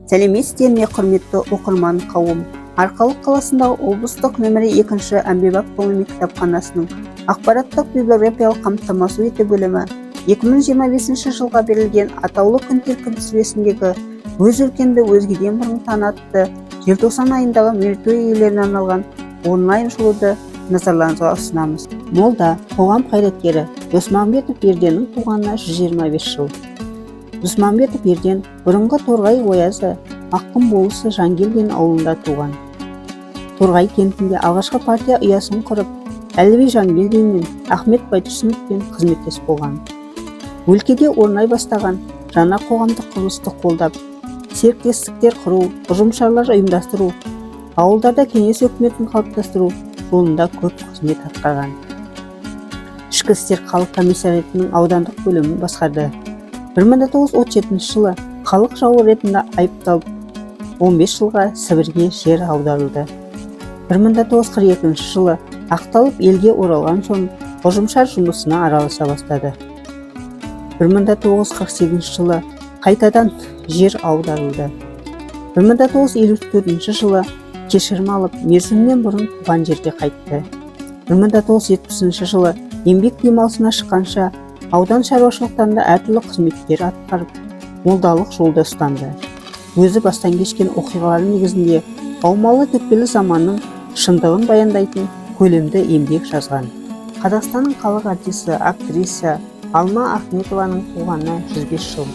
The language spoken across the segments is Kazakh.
Сәлеметсіздер ме, құрметті оқырман қауым! Арқалық қаласындағы облыстық нөмірі 2 әмбебап ғылыми кітапханасының ақпараттық библиографиялық қамтамасыз ету бөлімі 2025 жылға берілген атаулы күндер күнтізбесіндегі «Өз өлкеңді өзгеден бұрын таны» атты желтоқсан айындағы мерейтой иелеріне арналған онлайн шолуды назарларыңызға ұсынамыз. Молда, қоғам қайраткері Досмағамбетов Берденнің туғанына 125 жыл. Досмағамбетов Берден бұрынғы Торғай оязы, Аққұм болысы Жангелдин ауылында туған. Торғай кентінде алғашқы партия ұясын құрып, Әліби Жангелдин мен Ахмет Байтұрсыновпен қызметтес болған. Өлкеде орнай бастаған жаңа қоғамдық құрылысты қолдап, серіктестіктер құру, ұжымшарлар ұйымдастыру, ауылдарда кеңес өкіметін қалыптастыру жолында көп қызмет атқарған. Ішкі істер халық комиссариатының аудандық бөлімін басқарды. 1937 жылы халық жауы ретінде айыпталып, 15 жылға Сібірге жер аударылды. 1942 жылы ақталып, елге оралған соң ұжымшар жұмысына араласа бастады. 1948 жылы қайтадан жер аударылды. 1954 жылы кешірім алып, мерзімінен бұрын туған жерге қайтты. 1970 жылы еңбек демалысына шыққанша аудан шаруашылықтарында әртүрлі қызметтер атқарып, молдалық жолды ұстанды. Өзі бастан кешкен оқиғалар негізінде аумалы төкпелі заманның шындығын баяндайтын көлемді еңбек жазған. Қазақстанның халық артисі, актриса Алма Ахметованың туғанына 105 жыл.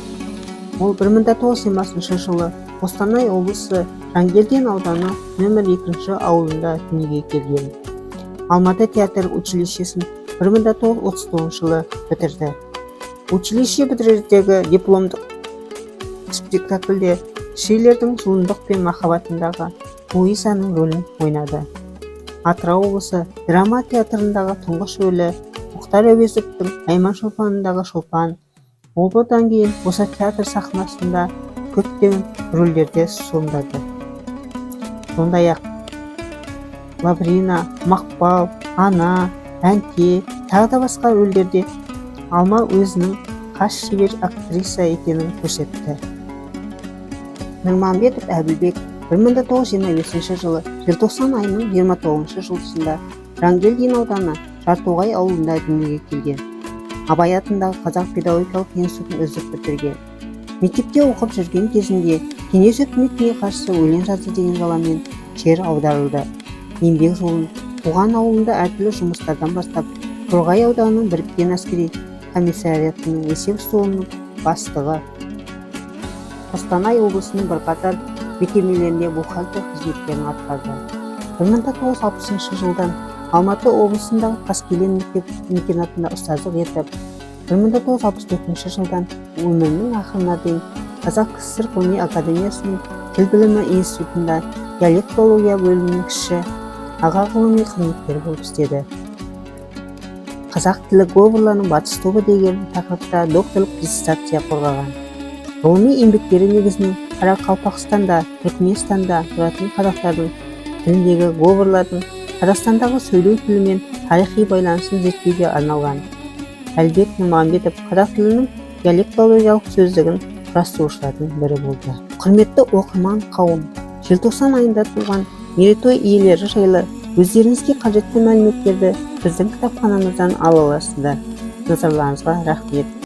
Ол 1920 жылы Қостанай облысы, Жангелдин ауданы, нөмір 2 ауылында дүниеге келген. Алматы театр училищесін 1939 жылы бітірді. Училище бітірердегі дипломдық спектакльде Шиллердің «Зұлымдық пен махаббатындағы» Луизаның рөлін ойнады. Атырау облысы драма театрындағы тұңғыш рөлі — Мұхтар Әуезовтің «Айман Шолпанындағы» Шолпан. Ол бұдан кейін осы театр сахнасында көптеген рөлдерде сомдады. Сондай ақ Лаврина, Мақпал, Ана, Әнке, тағы да басқа рөлдерде Алма өзінің хас шебер актриса екенін көрсетті. Нұрмағамбетов Әбілбек 1925 жылы желтоқсан айының 29 жұлдызында Жангелдин ауданы, Жартоғай ауылында дүниеге келген. Абай атындағы Қазақ педагогикалық институтын үздік бітірген. Мектепте оқып жүрген кезінде кеңес өкіметіне қарсы өлең жазды деген жаламен жер аударылды. Еңбек жолын туған ауылында әртүрлі жұмыстардан бастап, Торғай ауданының біріккен әскери комиссариатының есеп столының бастығы, Қостанай облысының бірқатар мекемелерінде бухгалтер қызметтерін атқарды. 1960 жылдан Алматы облысындағы Қаскелең мектеп интернатында ұстаздық етіп, 1964 жылдан өмірінің ақырына дейін Қазақ КСР ғылыми академиясының тіл білімі институтында диалектология бөлімінің кіші аға ғылыми қызметкері болып істеді. «Қазақ тілі говорларының батыс тобы» деген тақырыпта докторлық диссертация қорғаған. Ғылыми еңбектері негізінен Қарақалпақстанда, Түркіменстанда тұратын қазақтардың тіліндегі говорлардың Қазақстандағы сөйлеу тілімен тарихи байланысын зерттеуге арналған. Әлібек Нұрмағамбетов қазақ тілінің диалектологиялық сөздігін құрастырушылардың бірі болды. Құрметті оқырман қауым, желтоқсан айында туған мерейтой иелері жайлы өздеріңізге қажетті мәліметтерді біздің кітапханамыздан ала аласыздар. Назарларыңызға рахмет!